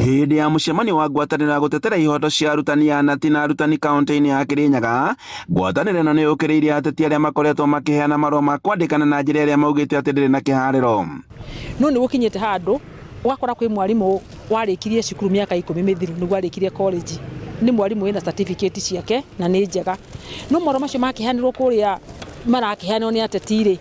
Hĩndĩ ya mũcemanio wa ngwatanĩro ya gũtetera ihoto cia arutani a nati na arutani kaunti-inĩ ya Kirinyaga, ngwatanĩro ĩno nĩ yũkĩrĩirie ateti arĩa makoretwo makĩheana marũa ma kwandĩkana na njĩra ĩrĩa maugĩte atĩ ndĩrĩ na kĩharĩro. No nĩ gũkinyĩte handũ ũgakora kwĩ mwarimũ warĩkirie cukuru mĩaka ikũmi mĩthiru nĩguo arĩkirie college, nĩ mwarimũ wĩna certificate ciake na nĩ njega. No marũa macio makĩheanĩrwo kũrĩa marakĩheanwo nĩ ateti rĩ,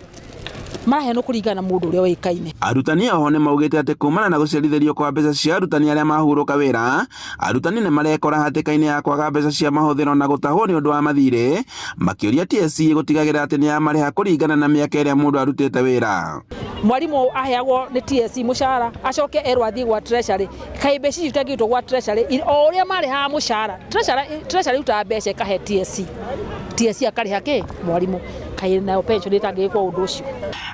maraheanwo kũringana na mũndũ ũrĩa ũĩkaine. Arutani oho nĩ maugĩte atĩ kumana na gũcerithĩrio kwa mbeca cia arutani arĩa mahurũka wĩra, arutani nĩ marekora hatĩka-inĩ ya kwaga mbeca cia mahũthĩro na gũtahwo nĩ ũndũ wa mathirĩ, makĩũria TSC gũtigagĩrĩra atĩ nĩ yamarĩha kũringana na mĩaka ĩrĩa mũndũ arutĩte wĩra. Mwarimũ aheagwo nĩ TSC mũcara acoke erwo athiĩ gwa treasury, kaĩ mbeca icio itangĩrutwo gwa treasury o ũrĩa marĩhaga mũcara, treasury treasury ĩrutaga mbeca ĩkahe TSC, TSC akarĩha kĩ mwarimũ, kaĩ nayo pension ĩtangĩgĩkwo ũndũ ũcio.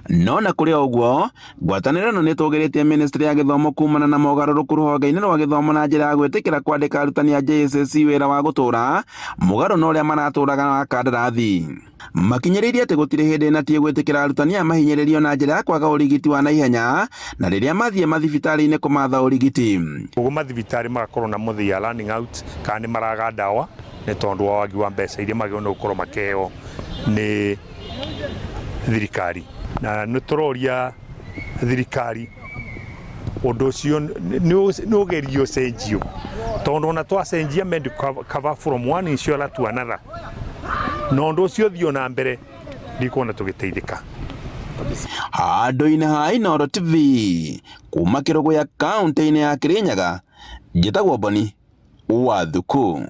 No na kũrĩ o ũguo, ngwatanĩro ĩno nĩ ĩtũgĩrĩtie ministry ya gĩthomo kumana na mogarũrũku rũhonge-inĩ rwa gĩthomo na njĩra ya gwĩtĩkĩra kwandĩka arutani a JSS wĩra wa gũtũũra, mũgarũ na ũrĩa maratũraga wa kandarathi. Makinyĩrĩirie atĩ gũtirĩ hĩndĩ NAT ĩgwĩtĩkĩra arutani aya mahinyĩrĩrio na njĩra ya kwaga ũrigiti wa naihenya na rĩrĩa mathiĩ mathibitarĩ-inĩ kũmatha ũrigiti. Koguo mathibitarĩ magakorwo namo they are running out kana nĩ maraga ndawa nĩ tondũ wa wagi wa mbeca iria magĩrĩirwo nĩ gũkorwo makĩheo nĩ thirikari. Na nĩ tũroria thirikari ũndũ ũcio nĩ ũgerio ũcenjio tondũ ona twacenjia medical cover from one insurer to another na ũndũ ũcio ũthiĩ na mbere ndikuona tũgĩteithĩka. Handũ-inĩ ha Inooro TV kuma Kĩrũgũya kaũntĩ-inĩ ya Kĩrĩnyaga, njĩtagwo Boni wa Thuku.